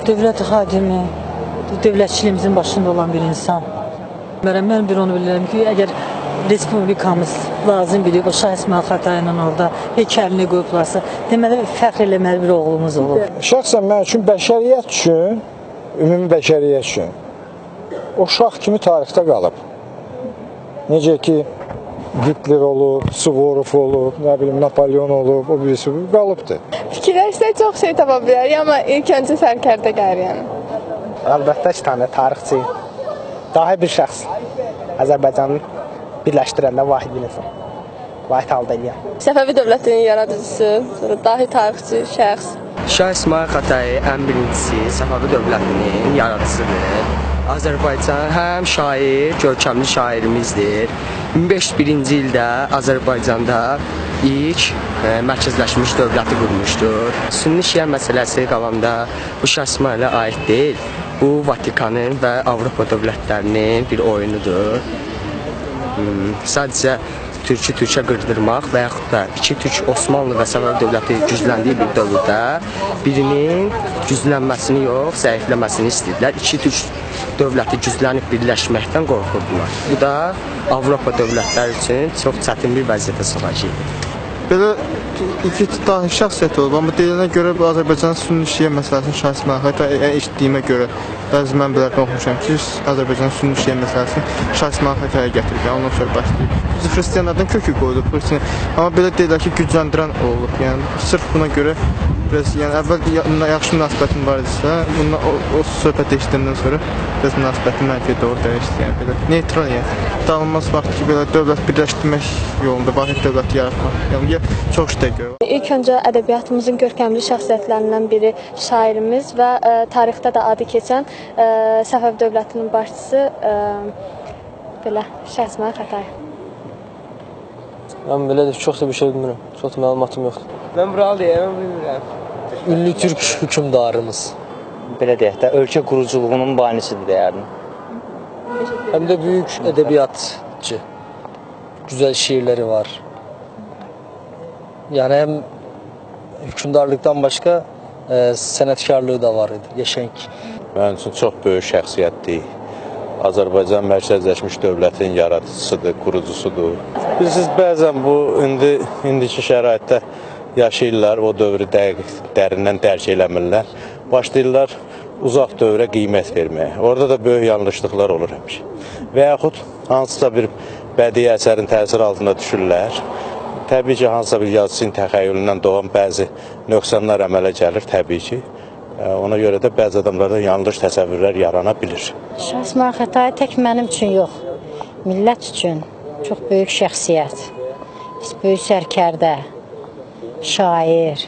Dövlət xadimi, dövlətçiliyimizin başında olan bir insan. Mən bir onu bilirəm ki, əgər Respublikamız lazım bilib, o Şah İsmayıl Xətainin orada heykəlini qoyublarsa, deməli fəxr eləməli bir oğlumuz olub. Şəxsən mən üçün, bəşəriyyət üçün, ümumi bəşəriyyət üçün o şah kimi tarixdə qalıb. Necə ki, Hitler olub, Suvorov olub, nə bilim, Napolyon olub, o birisi qalıbdır. Fikirləşsək çox şey tapa bilərik, amma ilk öncə sərkərdə gəlir yəni. Əlbəttə ki, tanı tarixçi, dahi bir şəxs, Azərbaycanı birləşdirəndə vahid bir insan, vahid halda eləyən. Səfəvi dövlətinin yaradıcısı, sonra dahi tarixçi şəxs. Şah İsmayıl Xətai ən birincisi Səfəvi dövlətinin yaradıcısıdır. Azərbaycan həm şair, görkəmli şairimizdir. 1501-ci ildə Azərbaycanda ilk mərkəzləşmiş dövləti qurmuşdur. Sünni-şiə məsələsi qalanda bu Şah İsmayıla aid deyil. Bu Vatikanın və Avropa dövlətlərinin bir oyunudur. Sadəcə türkü türkə qırdırmaq və yaxud da iki türk Osmanlı və Səfəvi dövləti gücləndiyi bir dövrdə birinin güclənməsini yox, zəifləməsini istəyirdilər. İki türk dövləti güclənib birləşməkdən qorxurdular. Bu da Avropa dövlətləri üçün çox çətin bir vəziyyətə soxacaqdı. Belə iki dahi şəxsiyyət olub, amma deyilənə görə Azərbaycanın sünni-şiə məsələsini Şah İsmayıl Xətai, yəni eşitdiyimə görə bəzi mənbələrdən oxumuşam ki, Azərbaycanın sünni-şiə məsələsini Şah İsmayıl Xətaiyə gətirib, yəni ondan sonra başlayıb. Biz xristianlardan kökü qoyulub, amma belə deyirlər ki, gücləndirən olub, yəni sırf buna görə biraz, yəni əvvəl yaxşı münasibətim var idisə, bundan o söhbət eşitdiyimdən sonra biraz münasibətim mənfiyə doğru dəyişdi, yəni belə neytral, yəni dağılmaz vaxt ki, belə dövlət birləşdirmək yolunda, vahid dövləti yaratmaq, yəni çox işdə görür. İlk öncə ədəbiyyatımızın görkəmli şəxsiyyətlərindən biri şairimiz və tarixdə də adı keçən Səfəvi dövlətinin başçısı belə Şah İsmayıl Xətai. Mən belə də çox da bir şey bilmirəm, çox da məlumatım yoxdur. Mən buralı deyəm, bilmirəm. Ünlü türk hökmdarımız. Belə deyək də, ölkə quruculuğunun banisidir deyərdim. Həm də böyük ədəbiyyatçı. Güzel şiirleri var. Yani hem hükümdarlıktan başka sənətkarlığı da var idi, qəşəng. Mənim üçün çox böyük şəxsiyyətdir. Azərbaycan mərkəzləşmiş dövlətin yaradıcısıdır, qurucusudur. Bilirsiniz, bəzən bu indiki şəraitdə yaşayırlar, o dövrü dəqiq, dərindən dərk eləmirlər. Başlayırlar uzaq dövrə qiymət verməyə. Orada da böyük yanlışlıqlar olur həmişə. Və yaxud hansısa bir bədii əsərin təsiri altında düşürlər. Təbii ki, hansısa bir yazıçının təxəyyülündən doğan bəzi nöqsanlar əmələ gəlir, təbii ki. Ona görə də bəzi adamlarda yanlış təsəvvürlər yarana bilir. Şah İsmayıl Xətai tək mənim üçün yox, millət üçün çox böyük şəxsiyyət, böyük sərkərdə, şair.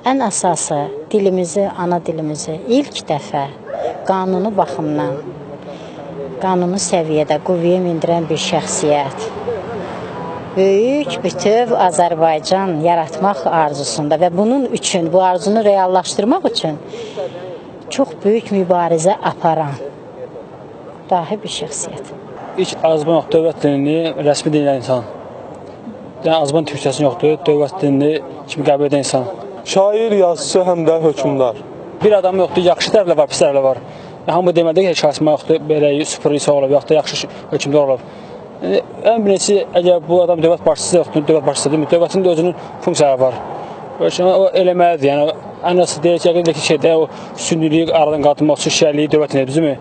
Ən əsası dilimizi, ana dilimizi ilk dəfə qanuni baxımdan, qanuni səviyyədə qüvvəyə mindirən bir şəxsiyyət. Böyük, bütöv Azərbaycan yaratmaq arzusunda və bunun üçün, bu arzunu reallaşdırmaq üçün çox böyük mübarizə aparan dahi bir şəxsiyyət. İlk Azərbaycan dövlət dilini rəsmi dillə insan. Yəni Azərbaycan türkçəsini yoxdur, dövlət dilini kimi qəbul edən insan. Şair, yazıcı, həm də hökmdar. Bir adam yoxdur, yaxşı tərəflər var, pis tərəflər var. Hamı deməlidir ki, Şah İsmayıl yoxdur, belə super insan olub, yaxud da yaxşı hökmdar olub. Ən birincisi, əgər bu adam dövlət başçısı yoxdur, dövlət başçısıdır, dövlətin də özünün funksiyaları var. O eləməlidir, yəni ən azı deyək ki, əgər ki, şeydə o sünniliyi aradan qaldırmaq üçün şiəliyi dövlət edir, düzmü?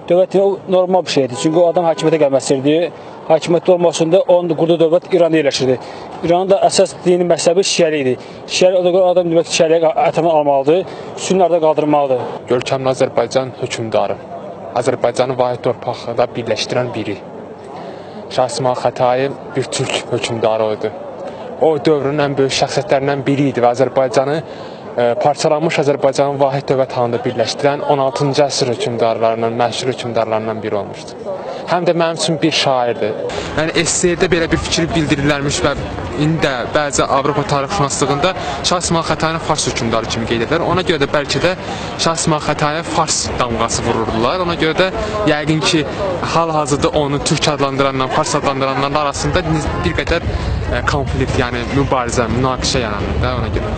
Dövlət o normal bir şeydir, çünki o adam hakimiyyətə gəlmək istəyirdi. Hakimiyyətdə olmaq üçün də onun qurduğu dövlət İranda yerləşirdi. İranın da əsas dini məzhəbi şiəlik idi. Şiəlik, o da adam demək ki, şiəliyə ətrafını almalıdır, sünni aradan qaldırmalıdır. Görkəmli Azərbaycan hökmdarı, Azərbaycanı vahid torpaqda birləşdirən biri. Şah İsmayıl Xətai bir türk hökmdarı idi. O dövrün ən böyük şəxsiyyətlərindən biri idi və Azərbaycanı parçalanmış Azərbaycanın vahid dövlət halında birləşdirən 16-cı əsr hökmdarlarından, məşhur hökmdarlarından biri olmuşdu. Həm də mənim üçün bir şairdir. Yəni SSR-də belə bir fikri bildirilmiş və indi də bəzi Avropa tarixşünaslığında Şah İsmayıl Xətaini fars hökmdarı kimi qeyd edirlər. Ona görə də bəlkə də Şah İsmayıl Xətaiyə fars damğası vururdular. Ona görə də yəqin ki, hal-hazırda onu türk adlandıranla, fars adlandıranların arasında bir qədər konflikt, yəni mübarizə, münaqişə yaranır da ona görə.